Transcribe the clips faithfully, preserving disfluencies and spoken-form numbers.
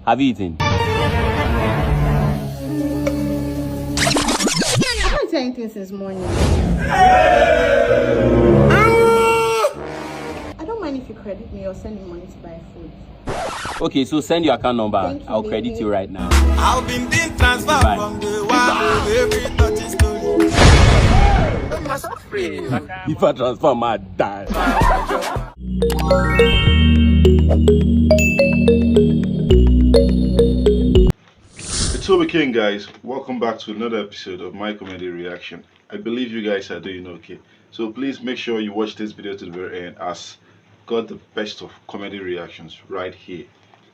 Have you eaten? I haven't eaten anything since morning. I don't mind if you credit me or send me money to buy food. Okay, so send your account number. Thank you, I'll credit baby. You right now. I've been being transferred Bye. From the one to every touching story. If I transfer, I die. It's Obi King, guys. Welcome back to another episode of my comedy reaction. I believe you guys are doing okay. So please make sure you watch this video to the very end, as got the best of comedy reactions right here.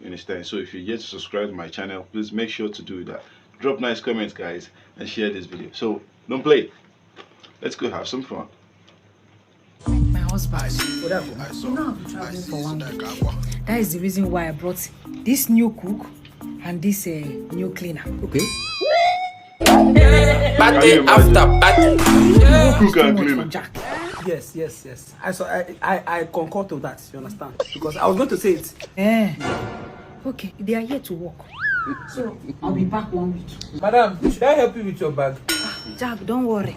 You understand? So if you're yet to subscribe to my channel, please make sure to do that. Drop nice comments, guys, and share this video. So don't play. Let's go have some fun. My husband. You know I'll be traveling for one week. That is the reason why I brought this new cook and this uh, new cleaner. Okay. Can you imagine? After party. Cook Too and much for clean. Jack. Yes, yes, yes. I saw. I, I, I concur to that. You understand? Because I was going to say it. Eh. Okay, they are here to work. So I'll be back one week. Madam, should I help you with your bag? Jack, don't worry.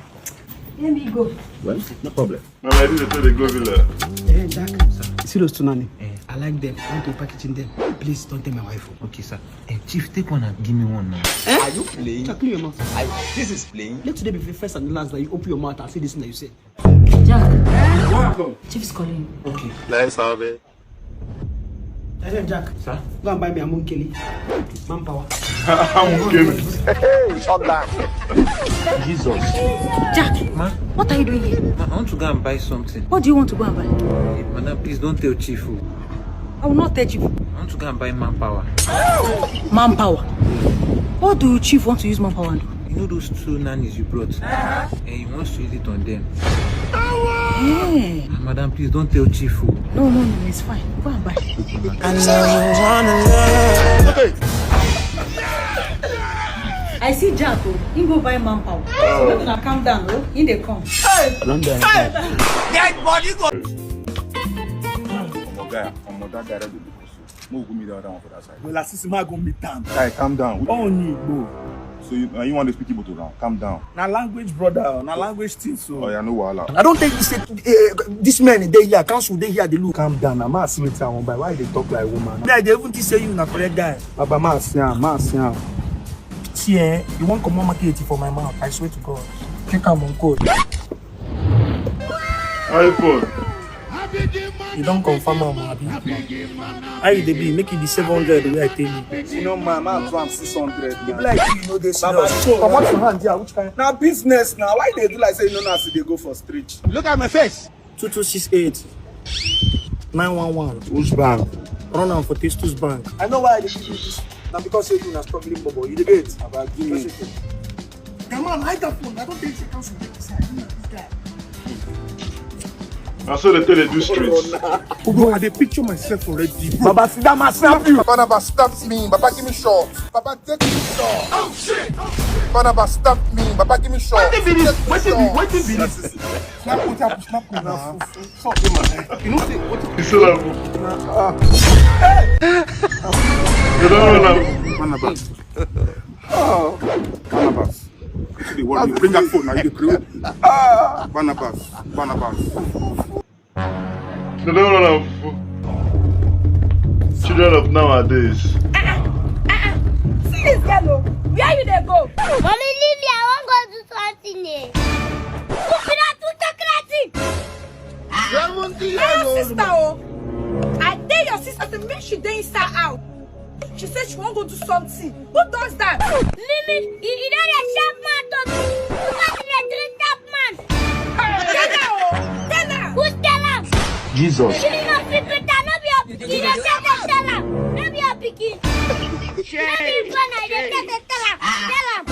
Let me go. Well, no problem. My lady, they tell the go villa. Eh, Jack. You see those two nanny? Eh, I like them. I want to be packaging them. Please don't tell my wife. Oh. Okay, sir. Eh, Chief, take one and give me one now. Are you playing? Jack, clear your mouth. This is playing. Let today be the first and the last that you open your mouth and say this thing that you say. Jack, What happened? Chief is calling. Okay. Let's have it. Hey, Jack. Sir? Go and buy me a monkey. Manpower. I'm okay. Hey, shut down. Jesus. Jack, Ma? What are you doing here? Ma, I want to go and buy something. What do you want to go and buy? Eh, madam, please don't tell Chief. Oh. I will not tell you. I want to go and buy manpower. Manpower. What do chief want to use manpower and do? You know those two nannies you brought? And he wants to use it on them. Hey. Ah, madam, please don't tell Chief. Oh. No, no, no, it's fine. Go and buy. I see Jack. Oh. He go buy manpower. So make una calm down. Oh. He dey come. Calm down. Dead body go. Omo guy, omo that guy that dey look us so. No go me the other one for that side. Well, as if I go meet am. Guy, calm down. Oh, Igbo. So you, uh, you want to speak Igbo to now? Calm down. Na language, brother. Na language thing. So. Oh yeah, no wahala. I don't think you say uh, this man dey here. Council dey here. They look. Calm down. Na ma see wetin I wan buy. Why you dey talk like woman? Me, I dey even think say you na correct guy. Baba, ma see am, ma see am. See, eh, you wan comot market for my mouth. I swear to God. Take am on code. iPhone. You don confirm am, abi? How you dey be? Make e be seven hundred wey I tell you. You know, man, man, do am six hundred. You be like you know this. Baba, comot your hand here. Which kind? Na business now. Why you dey do like say you no know as e dey go for street? Look at my face. Two two six eight nine one one. Which bank? Run am for Testus Bank. I know why I dey give you this. Na because say you na struggling bobo. You dey get. Baba, give me. The man, hide that phone. I don't think she comes from this side. You know this guy. I saw the tell they do streets. Bro, I dey picture myself already. Bro. Baba, sit down, I slap you. Barnabas stabbed me. Baba, give me shot. Baba, take me shot. Oh shit! Barnabas stabbed me. Baba, give me shot. Wetin be this? Wetin be? Wetin be this? Snap me, tap, snap me now. Fuck you, man. You know say what? You see that? You don't know now. Barnabas. Oh, Barnabas. You see the word you bring that phone now. You dey create. Barnabas. Barnabas. You don't know now. Children of nowadays. See this girl, oh. Where you dey go? Mommy, leave me. I wan go do something. Eh. Look at that, do talk nothing. Seventy years old. Sister, oh. I tell your sister to make she dey inside out. She said she wan go do something. Who does that? Mimi, you, you know the sharp man talk. You got the three sharp man. Tell her, oh. Tell her. Who tell am? Jesus. She no fit better, no be your pikin. You dey tell am, tell am. No be your pikin. No be your phone, I dey tell am, tell am. Tell am.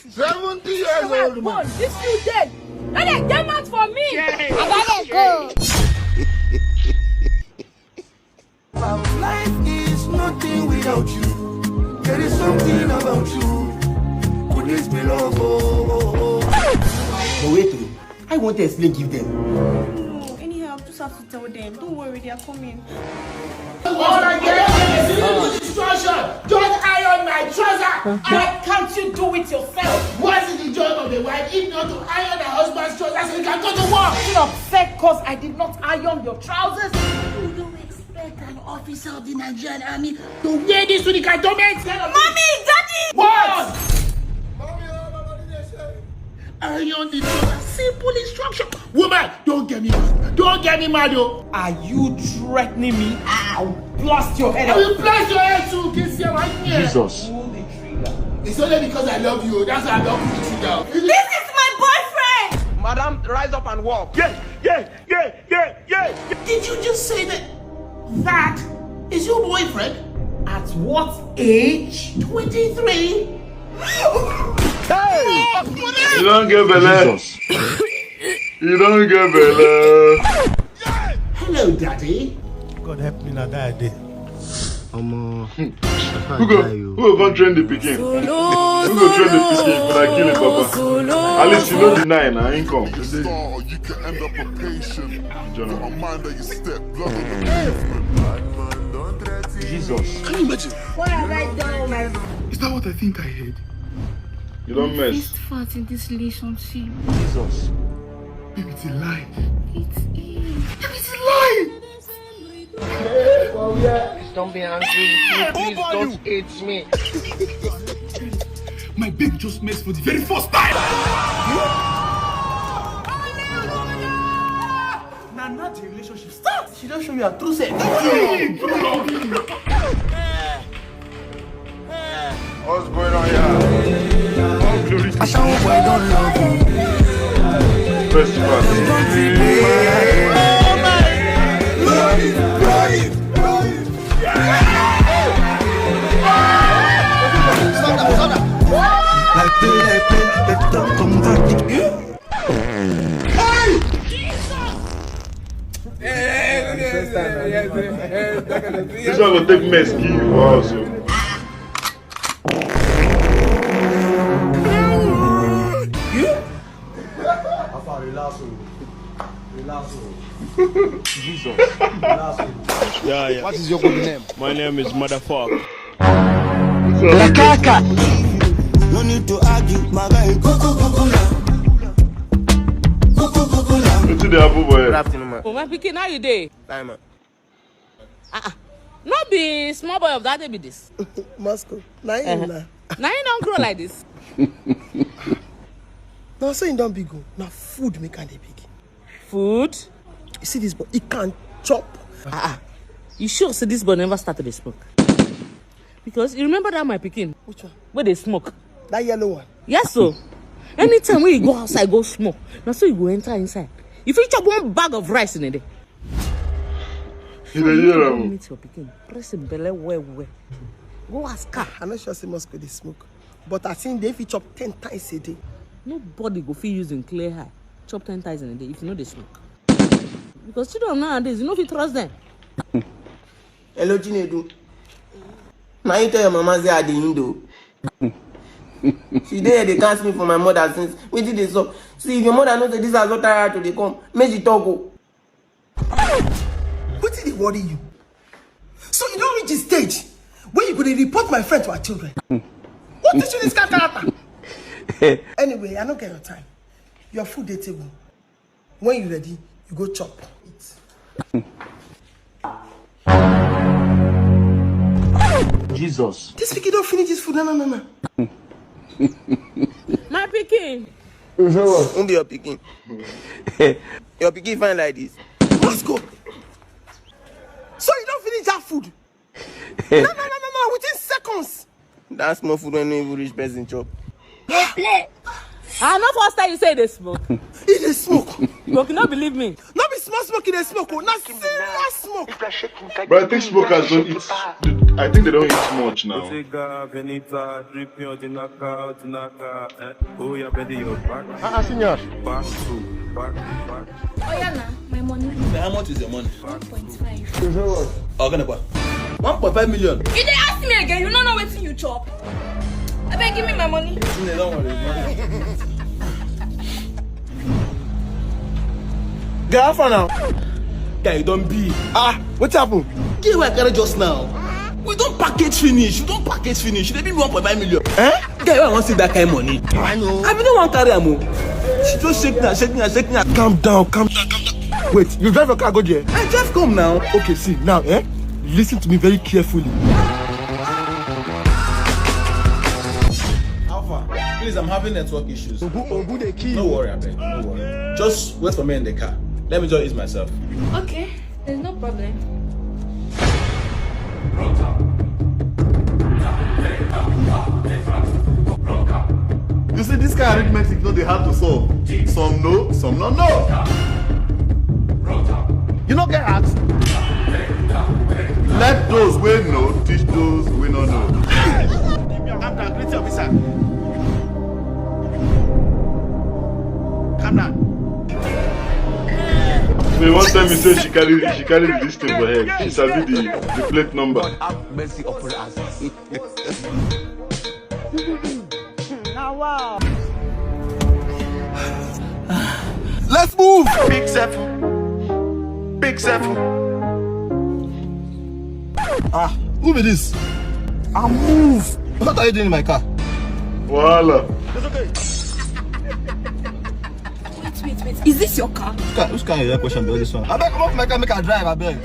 Seventy years old man. This few days. No dey get mouth for me. I gotta go. Life is nothing without you. There is something about you. Could this be love? Oh, oh, oh. But wait, oh, I want to explain, give them. No, anyhow, just have to tell them. Don't worry, they are coming. Why can't you do it yourself? What is the job of a wife if not to iron her husband's trousers so he can go to work? You upset because I did not iron your trousers? You don't expect an officer of the Nigerian army to wear this with the cantonment? Mommy, Daddy! What? Iron the trousers. Simple instruction. Woman, don't get me mad. Don't get me mad, yo. Are you threatening me? I'll blast your head I off. Will blast your head too, Kisiama. Jesus. Pull the trigger. It's only because I love you. That's why I don't pull the trigger. This is my boyfriend! Madam, rise up and walk. Yeah, yeah, yeah, yeah, yeah, yeah. Did you just say that that is your boyfriend? At what age? Twenty-three. Hey! You don't get belle. Jesus. You don't get belle. Hello, Daddy. God help me na die day. Omo, who go who go come train the pikin? Who go train the pikin? But I kill him, Papa. At least you know the nine, I ain't come. You can end up a patient. John. A mind that you step, blood on the pavement. Jesus. Can you imagine? What have I done, my mom? Is that what I think I heard? You don't mess. First fart in this relationship. Jesus. Baby, it's a lie. It is. Baby, it's a lie. Please don't be angry with me. Please don't hate me. My babe just messed for the very first time. Now, not the relationship start. She don't show you her true self. What's going on here? All glory to Ashawo boy don't love you. First part. Don't be Like play, like play, they don't come back. Hey! This one go take mess kill you also. Afa, relax o. Relax o. Jesus. Relax o. Yeah, yeah. What is your good name? My name is Motherfuck. Lakaka. No need to argue, my guy. Go, go, go, go now. Go, go, go, go now. Wetin dey happen for here? Good afternoon, man. Oh, my pikin, how you dey? Fine, man. Ah, ah. No be small boy of that day be this. Moscow. Na him na. Na him don grow like this. Na so him don big o. Na food make am dey big. Food? You see this boy, he can chop. Ah, ah. You sure say this boy never start to dey smoke? Because you remember that my pikin Which one? Wey dey smoke? That yellow one. Yes, so anytime when you go outside, go smoke. Now so you go enter inside. If you chop one bag of rice in a day, you dey hear am? Meet your pikin. Press him belle well well. Go ask her. I no sure say Moscow dey smoke, but I think they fit chop ten times a day. Nobody go fit use him clear eye chop ten times in a day if you no dey smoke. Because children nowadays, you no fit trust them. Hello, Chinedu. Na you tell your mama say I dey Indo. She dey here dey cast me for my mother since. Wetin dey sup? See, if your mother know say this house don tire her to dey come, make she talk o. Wetin dey worry you? So you don reach the stage wey you go dey report my friend to her children? What teach you this kind character? Anyway, I no get your time. Your food dey table. When you ready, you go chop. Eat. Jesus. This pikin don finish this food. No, no, no, no. My pikin. Who be your pikin? Your pikin fine like this. Let's go. So you don finish that food? No, no, no, no, no. Within seconds. That small food wey no even reach person chop. Dey play. I no first tell you say you dey smoke. He dey smoke. Smoke, you no believe me. No be small smoke he dey smoke o. Na serious smoke. But I think smokers don't eat. I think they don't eat much now. Ah, ah, senior. Back to back, back. Oh yeah, na my money. How much is your money? One point five. Ọ̀gá nípa. One point five million. You dey ask me again, you no know wetin you chop. Abeg, give me my money. Don't worry, money. Guy, how far now? Guy, you don be. Ah, wetin happen? Get wey I carry just now. We don package finish. We don package finish. You dey pay me one point five million. Eh? Guy, why I wan see that kind money? I know. I bin no wan carry am o. She just shake me, shake me, shake me. Calm down, calm down, calm down. Wait, you drive your car go there? I drive come now. Okay, see, now, eh? Listen to me very carefully. Alpha, please, I'm having network issues. Ogun, Ogun dey kill. No worry, abeg. No worry. Just wait for me in the car. Let me just ease myself. Okay, there's no problem. You see, this kind of arithmetic no dey hard to solve. Some know, some no know. You no get heart? Let those wey know teach those wey no know. Calm down, greet your officer. Calm down. They wan tell me say she carry she carry this thing for head. She sabi the the plate number. God have mercy upon us. Now wow. Let's move. Big seven. Big seven. Ah, who be this? I move. What are you doing in my car? Voila. It's okay. Wait, wait, wait. Is this your car? Which kind, which kind of question be all this one? Abeg, comot for my car, make I drive, abeg.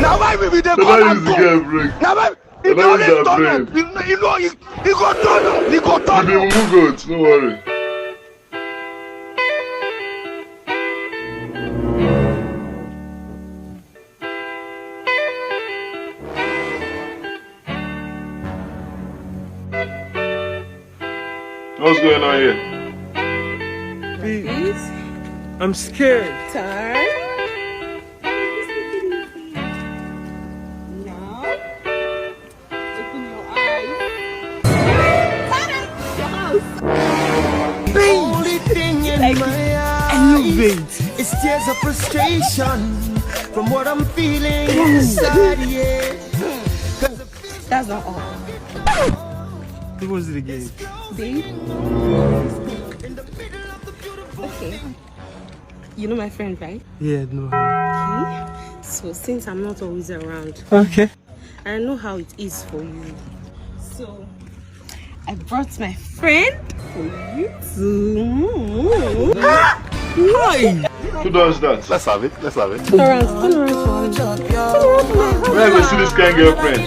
Na why we be dey call am use the girl brain. Na why e dey always turn up. You know, you know, e go turn up. E go turn up. You be mumu goat, no worry. What's going on here? Please. I'm scared. Turn. Now, open your eyes. Turn. Your house. Only thing in my eyes is tears of frustration from what I'm feeling inside, yeah. That's not all. What was it again? Babe. Okay. You know my friend, right? Yeah, no. Okay. So since I'm not always around, okay, I know how it is for you. So I brought my friend for you too. Hi! Who does that? Let's have it. Let's have it. Turn around, turn around for me. Where I go see this kind girlfriend?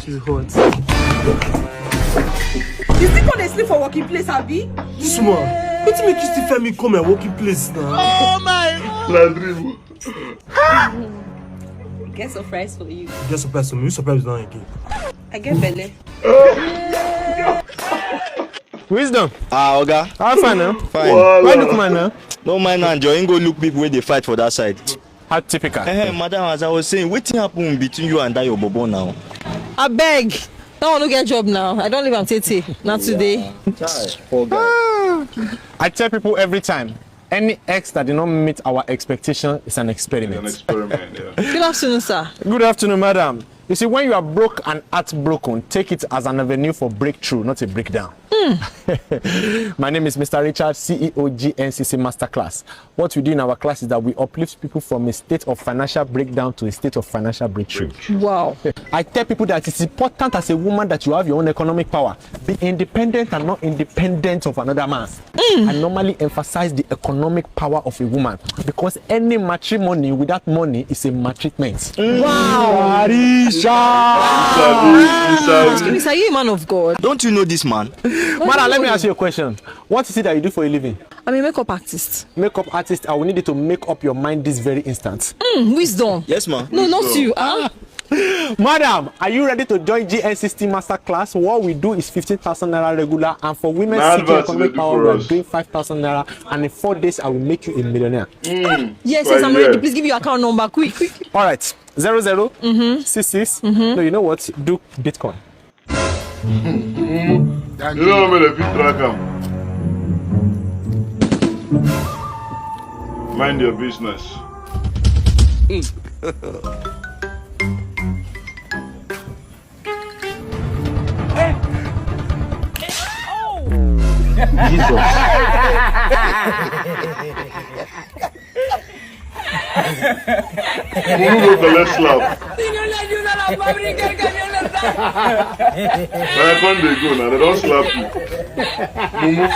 She's hot. You still come dey sleep for working place, abi? This one. Wetin make you still find me come my working place now? Oh my God. Na dream. Get surprise for you. Get surprise for me. You surprise now again. I get belle. Wisdom. Ah, Oga. How far now? Fine. Why look man now? No mind now, Joe. Go look people where they fight for that side. How typical. Eh, madam, as I was saying, wetin happen between you and that your bobo now? Abeg, that one no get job now. I don leave am tey tey. Na today. Chai, poor guy. I tell people every time, any ex that did not meet our expectation is an experiment. An experiment, yeah. Good afternoon, sir. Good afternoon, madam. You see, when you are broke and heartbroken, take it as an avenue for breakthrough, not a breakdown. My name is Mister Richard, C E O G N C C Masterclass. What we do in our class is that we uplift people from a state of financial breakdown to a state of financial breakthrough. Wow. I tell people that it's important as a woman that you have your own economic power. Be independent and not independent of another man. I normally emphasize the economic power of a woman because any matrimony without money is a maltreatment. Wow. Arisha! Mister, are you a man of God? Don't you know this man? Madam, let me ask you a question. What is it that you do for a living? I'm a makeup artist. Makeup artist, I will need you to make up your mind this very instant. Mm, wisdom. Yes, ma. No, not you. Ah. Madam, are you ready to join G N sixty Masterclass? What we do is fifteen thousand naira regular, and for women seeking economic power, we are doing five thousand naira, and in four days, I will make you a millionaire. Mm, yes, yes, I'm ready. Please give your account number, quick, quick. All right, zero zero six six. No, you know what? Do Bitcoin. You know how many fit track am? Mind your business. Jesus. Mumu go collect slap. Na come dey go now, they don slap you. Mumu.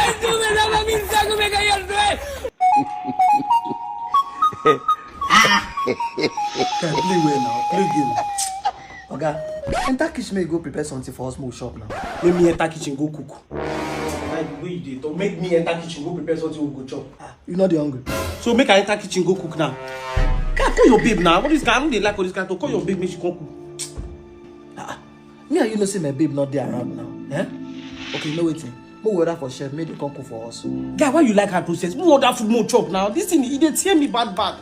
Can play well now, play game. Oga, enter kitchen make you go prepare something for us make we chop now. Make me enter kitchen go cook. Like the way you dey talk, make me enter kitchen go prepare something we go chop. Ah, you no dey hungry? So make I enter kitchen go cook now. Call, call your babe now. What is, I no dey like all this kind of talk. Call your babe make she come cook. Ah, me and you know say my babe not there around now. Eh? Okay, you know wetin? Make we order for chef, make dem come cook for us. Guy, why you like her process? Make we order food, make we chop now. This thing, e dey tear me bad bad.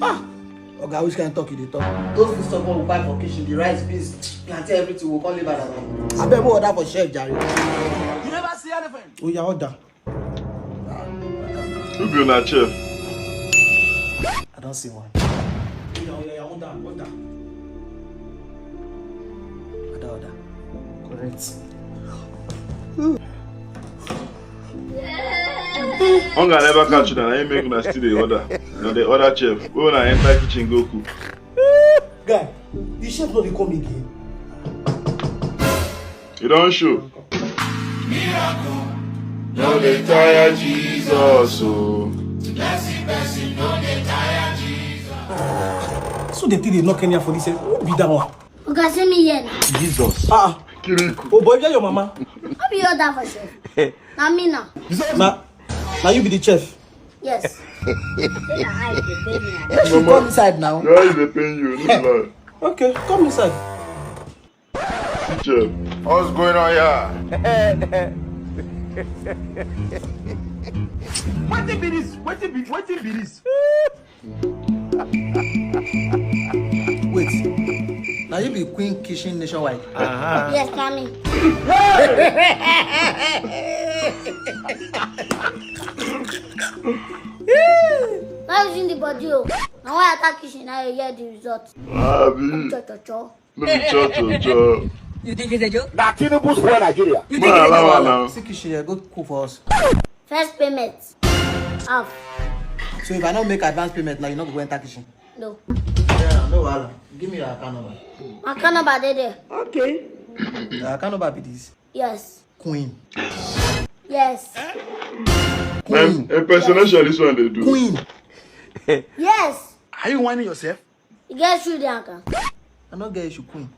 Ah. Oga, which kind talk you dey talk? Those food stuff wey we buy for kitchen, the rice, beans, plantain, everything, we come leave am around. Abeg, make we order for chef, jare. You never see anything. Oya, order. Who be una chef? I don see one. Oya, oya, oya, order, order. Order, order. Correct. Hunger never catch una, na im make una still dey order. Una dey order chef. Wey una enter kitchen go cook. Guy, the chef no dey come again. E don show. Miracle no dey tire Jesus o. So they think they knock anyhow for this head. Who be that one? Oga, see me here now. Jesus. Ah, Kiriku. Oh boy, where your mama? How be your dad for sure? Na me now. Na, na you be the chef. Yes. Say na eye dey pain me. Make she come inside now. Your eyes dey pain you, no be lie. Okay, come inside. Chef. What's going on here? Wetin be this? Wetin be, wetin be this? Wait, na you be Queen Kitchen Nationwide? Yes, na me. Not using the body o. Na why I attack kitchen now you hear the result. Abi. Cho cho cho. No be cho cho cho. You think it's a joke? Na Tinubu spoil Nigeria. No allow am now. See kitchen here, go cook for us. First payment. Half. So if I no make advance payment now, you no go go enter kitchen. No. Yeah, no wahala. Give me your account number. My account number dey there. Okay. Your account number be this. Yes. Queen. Yes. Em, impersonation this one dey do. Queen. Yes. Are you whining yourself? You get shoe the account. I no get issue, Queen.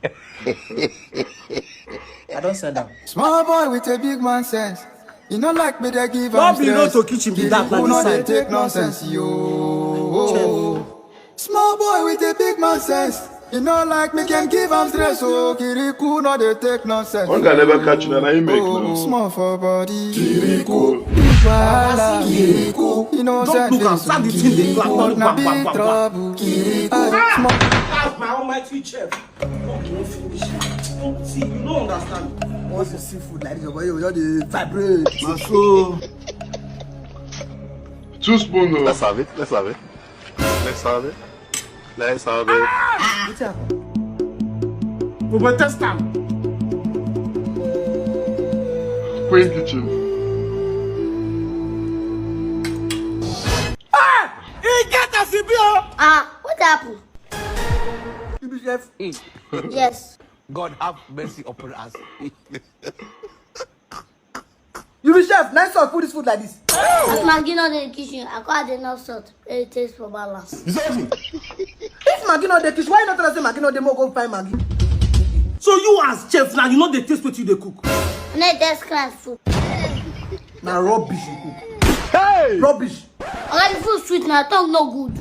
I don send am. Small boy with a big man sense. You know like me they give No am be no stress. to kitchen be that, na Who this no dey side. Take nonsense, yo. Small boy with a big man sense. You know like me can give am stress, oh. Kiriku no dey take nonsense. Hunger never catch una, na im make Oh, now. Small for body. Kiriku. Wahala. Kiriku. You know Don't look am, start the thing dey clap. Kiriku. Na big trouble. Kiriku. Small. Ah, my almighty chef. Don't do finish. Don't see, you no understand. Once you see food like this, your body will just dey vibrate. Na so. Two spoon o. Let's have it. Let's have it. Let's have it. Let's have it. Wetin happen? We go test am. Queen kitchen. Ah! E get as e be o. Ah, what happen? You be chef? Yes. God have mercy upon us. You be chef? Nice sauce put this food like this. As Maggie not in the kitchen, I call the enough salt. It tastes for balance. If Maggie not dey kitchen, why you not tell us say Maggie not dey, make we go find Maggie? So you as chef now, you no dey taste wetin you dey cook. And then taste class food. Na rubbish you cook. Hey! Rubbish. Oga, the food sweet, na tongue no good.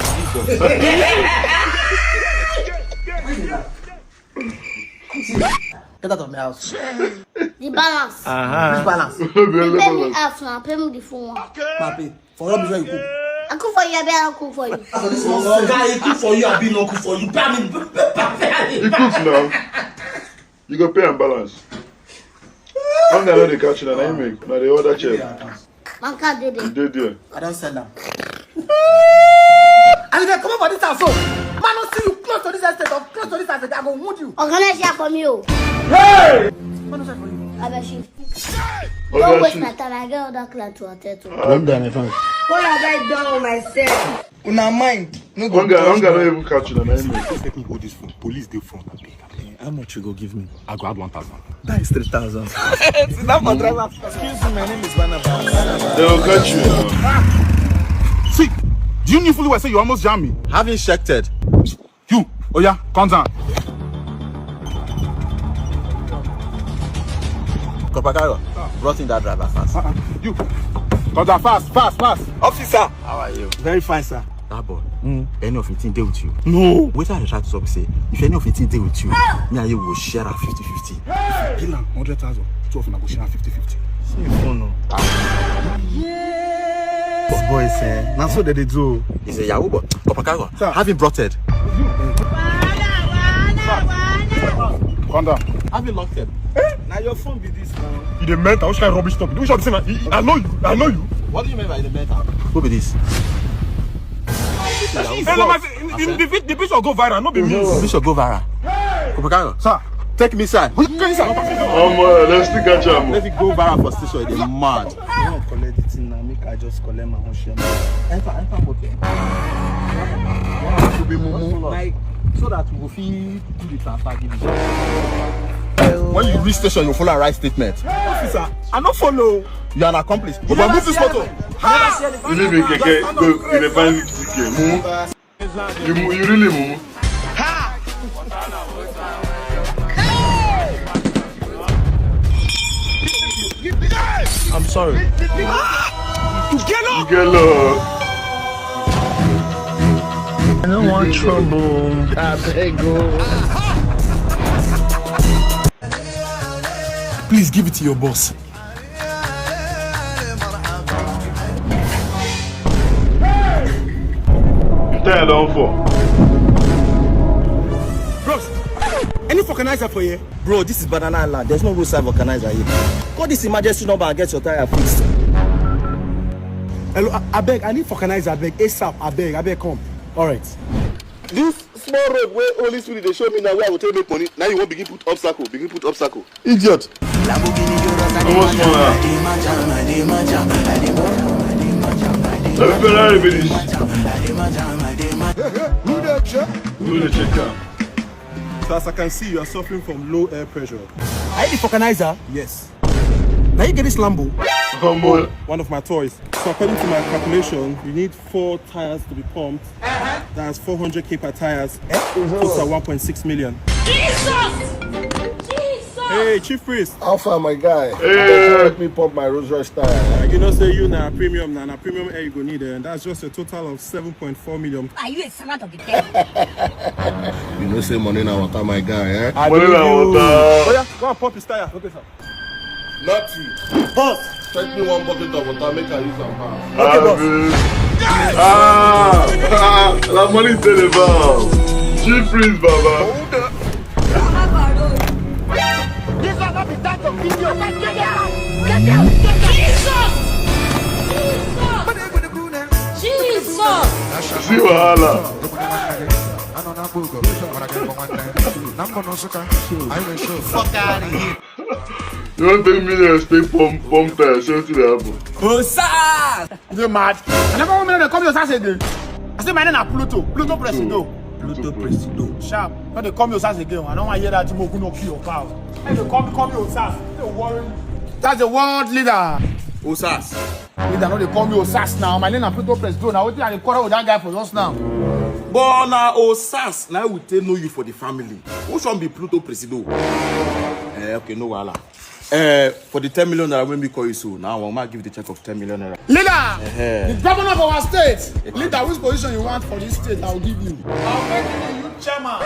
Get out of my house. The balance. Which balance? Pay me half now, pay me the full one. Papi, for rubbish wey you cook. I cook for you, I better cook for you. So this one guy, he cook for you, I be no cook for you. Pay me. You cook now. You go pay and balance. Hunger no dey catch una, na im make una dey order chef. Man can't do this. Dey there. I don send am. And if I come up for this house, so man no see you close to this estate or close to this house, I go wound you. Organize here for me, oh. Man no send for you. I bet you. Oga Don't waste shoot. My time. I get other client to attend to. Calm down, my friend. What have I done with myself? Una mind no go Hunger, touch hunger me. Don't even catch you, na him. Just help me hold this phone. Police dey front, abeg. Eh, how much you go give me? I go add one thousand. That is three thousand. Sit down for driver. Excuse me, my name is Barnabas. Barnabas. They will catch you. See, do you knew fully well say you almost jam me? Having checked it. You, oh yeah, come down. Kopakayo, brought in that driver fast. Uh-uh. You, come down fast, fast, fast. Officer, how are you? Very fine, sir. That boy, mm. Any of him thing dey with you? No. Wetin I dey try to talk be say, if any of him thing dey with you, me and you go share am fifty fifty. If I pay am hundred thousand, two of una go share am fifty fifty. See your phone o. Boss boys, eh? Na so dem dey do. He's a yahoo boy. Kopakayo, have him brought it. Calm down. Have him locked it. Na your phone be this now. You dey mental? Which kind of rubbish talk? Which one be say na? I know you. I know you. What do you mean by the mental? Who be this? Hey, no, my friend, the, the, the picture go viral, no be me. This should go viral. Kopakayo, Sir, take me inside. Who you inside? Omo, let's still catch am. Let it go viral for station. They mad. I wan collect the thing now. Make I just collect my own share. Enter, enter motor. To be mumu. Like, so that we go fit do the transfer, give me. When you reach station, you follow right statement. Officer, I no follow. You are an accomplice. But move this motor. You live in keke, go, you dey find keke. Mumu. You, mu- you really mumu. I'm sorry. You get love. I don't want trouble. I beg you. Please give it to your boss. Tire don fall. Bros, any vulcanizer for here? Bro, this is Banana Island. There's no roadside vulcanizer here. Call this emergency number and get your tire fixed. Hello, I, I beg, I need vulcanizer, I beg, ASAP, I beg, I beg, come. All right. This small road wey Holy Spirit dey show me now, where I go take make money. Now you wan begin put obstacle, begin put obstacle. Idiot. How much more now? Na be Ferrari be this. Who dey check? Who dey check am? So as I can see, you are suffering from low air pressure. Are you the vulcanizer? Yes. Now you get this Lambo. Come on. One of my toys. So according to my calculation, you need four tires to be pumped. That's four hundred K per tires. Total one point six million. Jesus! Jesus! Hey, Chief Priest. How far, my guy? Hey. Help me pump my Rolls Royce tire. You know say you na premium na na premium air you go need, and that's just a total of seven point four million. Are you a servant of the devil? You know say money na water, my guy, eh? Money na water. Oh yeah, go and pump his tire. Okay, sir. Nothing. Boss. Fetch me one bucket of water, make I use am pass. Ah, ah, ah, la money dey the bounce. Chief Priest, Baba. This one not be time to video. Get out! Get out! Jesus! Jesus! Jesus! See wahala. Fuck out of here. You wan take millions take pump pump tire, see wetin dey happen. Osas! You dey mad? I never want me to come your house again. I say my name na Pluto. Pluto Presido. Pluto Presido. Sharp. No dey come your house again. I don't want to hear that Timoku no kill your cow. Hey, they come, come your house. They worry. That's the world leader. Osas. Leader, no dey come your house now. My name na Pluto Presido. Now wetin I dey quarrel with that guy for just now? But na Osas na we take know you for the family. Which one be Pluto Presido? Eh, okay, no wahala. Eh, for the ten million naira wey me call you so, now I wan give you the check of ten million naira. Leader, the governor of our state. Leader, which position you want for this state, I will give you. I'll make you the youth chairman.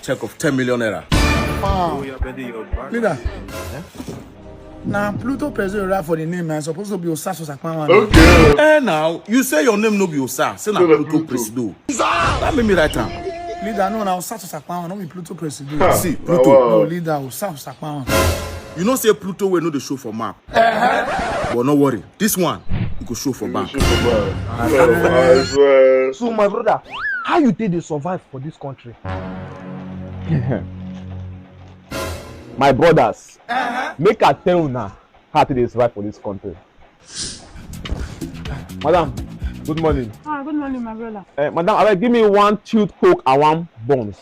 Check of ten million naira. Wow. Leader. Na Pluto Presido write for the name, man. Supposed to be Osas Osakpanwa. Okay. Eh, now you say your name no be Osas, say na Say na Pluto Pluto. Presido. That make me write am. Leader, no, na Osas Osakpanwa, no be Pluto Presido. Ha, See, na Pluto. wa. No, leader, Osas Osakpanwa. You know say Pluto wey no dey show for map. But no worry, this one e go show for bank. I swear. So my brother, how you take dey survive for this country? My brothers, make I tell una how I take dey survive for this country. Madam, Good morning. Ah, good morning, my brother. Uh, madam, abeg give me one chilled coke and one buns.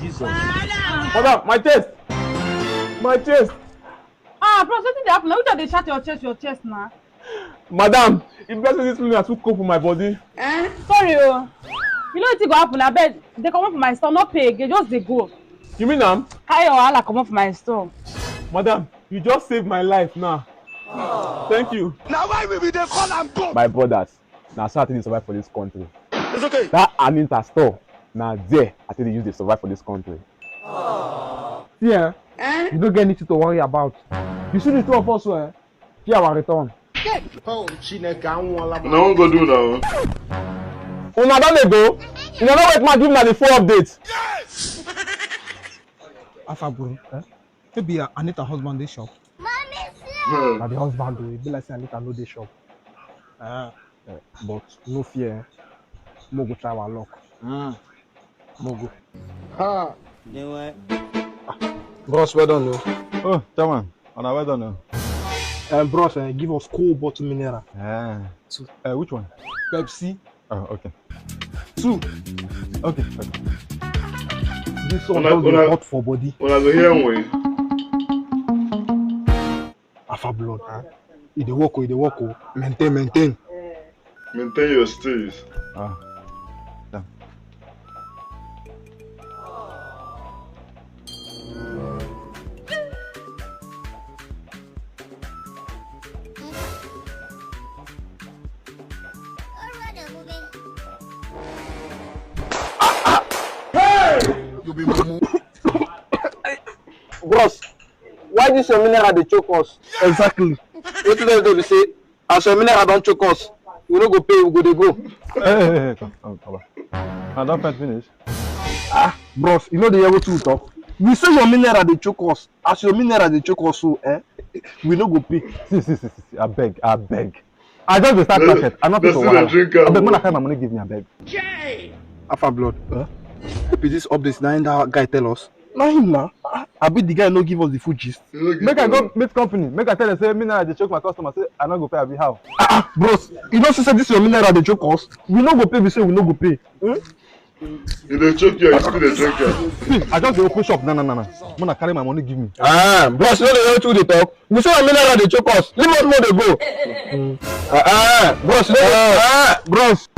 Jesus. Madam, my chest. My chest. Ah, bros, wetin dey happen? Na you just dey shout your chest, your chest na. Madam, if person this morning, I took coke for my body. Sorry o. You know wetin go happen? Abeg, dey comot for my store, no pay again, just dey go. You mean am? Carry your wahala comot for my store. Madam, you just saved my life now. Thank you. Na why we be dey call am goat? My brothers, na so I take dey survive for this country. It's okay. That Anita store, na there I take dey use dey survive for this country. See, eh? You don't get anything to worry about. You see the two of us, eh? Fear our return. Oh, Chineke, I won't laugh. Una wan go do now. Una don dey go? Una no wait, ma give una the full update. Alpha bro, eh? Maybe uh, Anita husband dey shop. Hmm. Na the husband o, e be like say Anita no dey shop. Uh, but no fear, eh? Mo go try our luck. Mm. Mo go. Ah, Bros, well done o. Oh, chairman, una well done o. Um, bros, uh, give us cold bottle mineral. Eh. Uh, which one? Pepsi. Oh, okay. Two. Okay, okay. This one Una- don dey una- hot for body. Una go hear when. Alpha blood. Huh? E dey work o, e dey work o. Maintain, maintain. Maintain your steeze. Ah. Damn. You be mumu. Bros, why this your mineral dey choke us? Exactly. Wetin dem do be say as your mineral don choke us, we no go pay, we go dey go. Hey, hey, hey, come, come, come back. I don fight finish. Bros, you know the hear wetin we talk? We say your mineral dey choke us. As your mineral dey choke us so, eh? We no go pay. See, see, see, see, see. I beg, I beg. I just dey start Person- market. I no fit person for dey wahala. drink am. Abeg, make una carry my money give me, abeg. Alpha blood. Huh? Be this update na him that guy tell us. Na him na. Ah, abi the guy no give us the full gist. You no give Make I am. Go meet company. Make I tell them say me now I dey choke my customer. Say I no go pay, abi how? Bros, you know say this your mineral dey choke us. We no go pay. We say we no go pay. Hmm? You dey choke you, you still dey drink am. See, I just dey open shop. No, no, no, no. Make una carry my money give me. Ah, bros, no dey hear wetin we dey talk. We say our mineral dey choke us. Leave us, make we dey go. Ah, ah, bros, no dey. Ah, bros.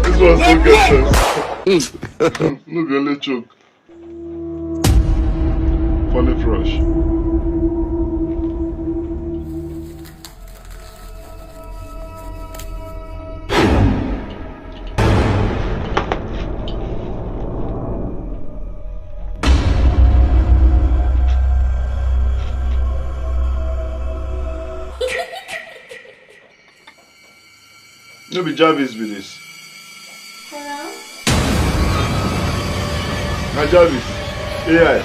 This one so get sense. No be only choke. Funny fresh. No be Jarvis be this. Hello? Na Jarvis. A I.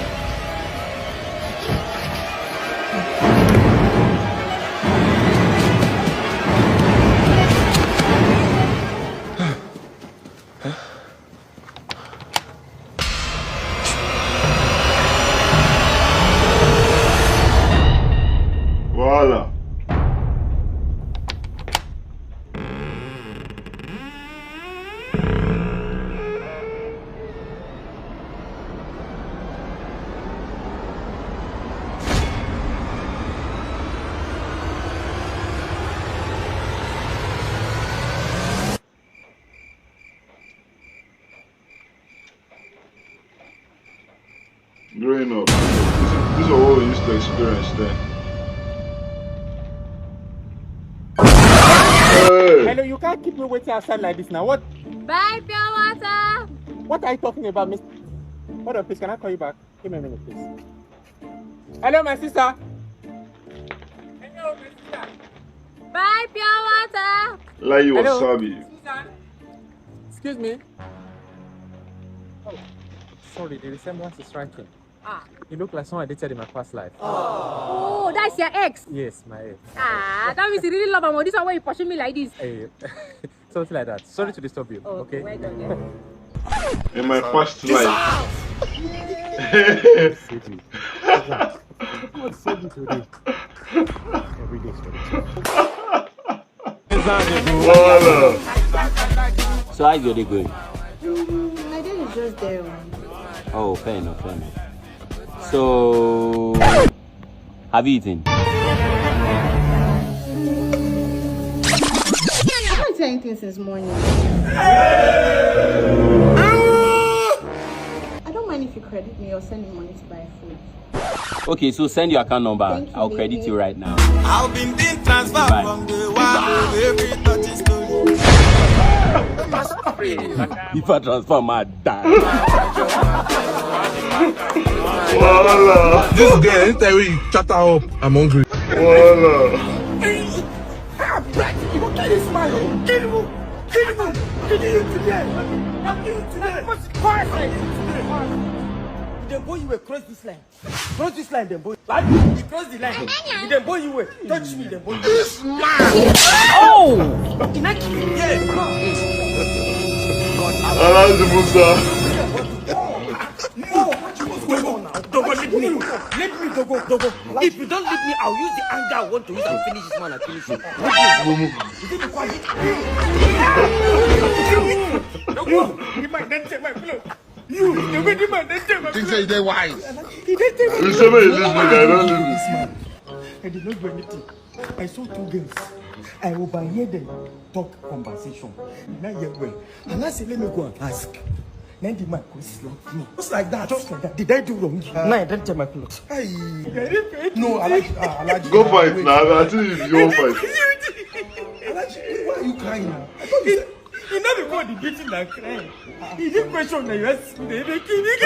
Wahala. Growing up, this is what we used to experience then. Hey! Hello, you can't keep me waiting outside like this now. What? Buy pure water. What are you talking about, Mister? Hold on, please. Can I call you back? Give me a minute, please. Hello, my sister. Hello, my sister. Buy pure water. Layi Hello. Wasabi. Susan. Excuse me. Oh, sorry, the resemblance is striking. Ah. You look like someone I dated in my past life. Oh, that's your ex. Yes, my ex. Ah, that means you really love him. Oh, this one where you pursue me like this. Eh, something like that. Sorry to disturb you. Oh, Okay. Well done, yeah. In my past life. Save me. God save me today. Every day is for the Voila. So how's your day going? Mm, my day is just there. Oh, fair enough, fair enough. So, have you eaten? I haven't eaten anything since morning. I don't mind if you credit me or send me money to buy food. Okay, so send your account number. Thank you, I'll credit baby. You right now. I've been being transferred Bye. From the one with every touching story. If I transfer my dad. Voila. This girl, anytime you chat her up, I'm hungry. Voila. You go kill this man. Kill him. Kill him. Kill him today. I'll kill you today. What's the quiet like this today? They go you across this line. Cross this line, then boy. Like, you cross the line. You then boy you way. Touch me, then boy. This man. Oh! You not kill me. Yeah. Alhaji Musa. No, what you was going on now? Dogo, leave me. Leave me, Dogo, Dogo. If you don't leave me, I'll use the anger I want to use and finish this man and finish you. Leave me. Is it because you? Dogo, you might then take my clothes. You, the way the man then take my Think clothes. Say they wise. He then take my You say me this nigga, I don't leave this. I did not do anything. I saw two girls. I overhear them talk conversation. Now hear well. And I say, let me go and ask. Then the man go slap me. Just like that. Just like that. Did I do wrong? Now I don't tell my clothes. Hey. Very painful. No, I like, uh, I like. Go fight now. I think you go fight. I like. Why are you crying now? I thought you said. You know because the beating and crying. He did question that you ask me. They make me. They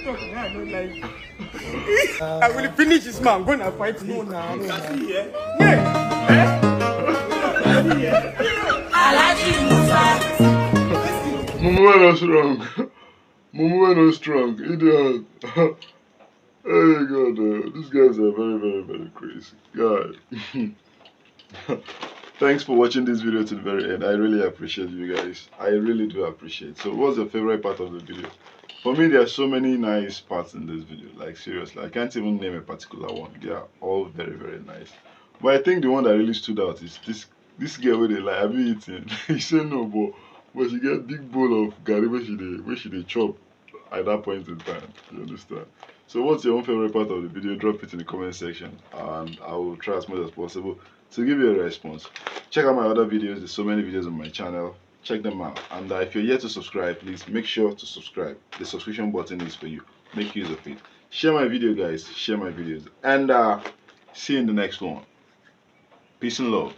talk now. I don't like. I will finish this man. Go and fight. No, no, no. Mumu no strong. Mumu no strong. Idiot. Hey God, uh, these guys are very, very, very crazy. God. Thanks for watching this video to the very end. I really appreciate you guys. I really do appreciate. So, what's your favorite part of the video? For me, there are so many nice parts in this video. Like, seriously, I can't even name a particular one. They are all very, very nice. But I think the one that really stood out is this this girl with the like, have you eaten? He said no, but but she get big bowl of garri where she dey where she dey chop at that point in time. You understand? So what's your own favorite part of the video? Drop it in the comment section, and I will try as much as possible to give you a response. Check out my other videos. There's so many videos on my channel. Check them out. And uh, if you're yet to subscribe, please make sure to subscribe. The subscription button is for you. Make use of it. Share my video, guys. Share my videos. And uh, see you in the next one. Peace and love.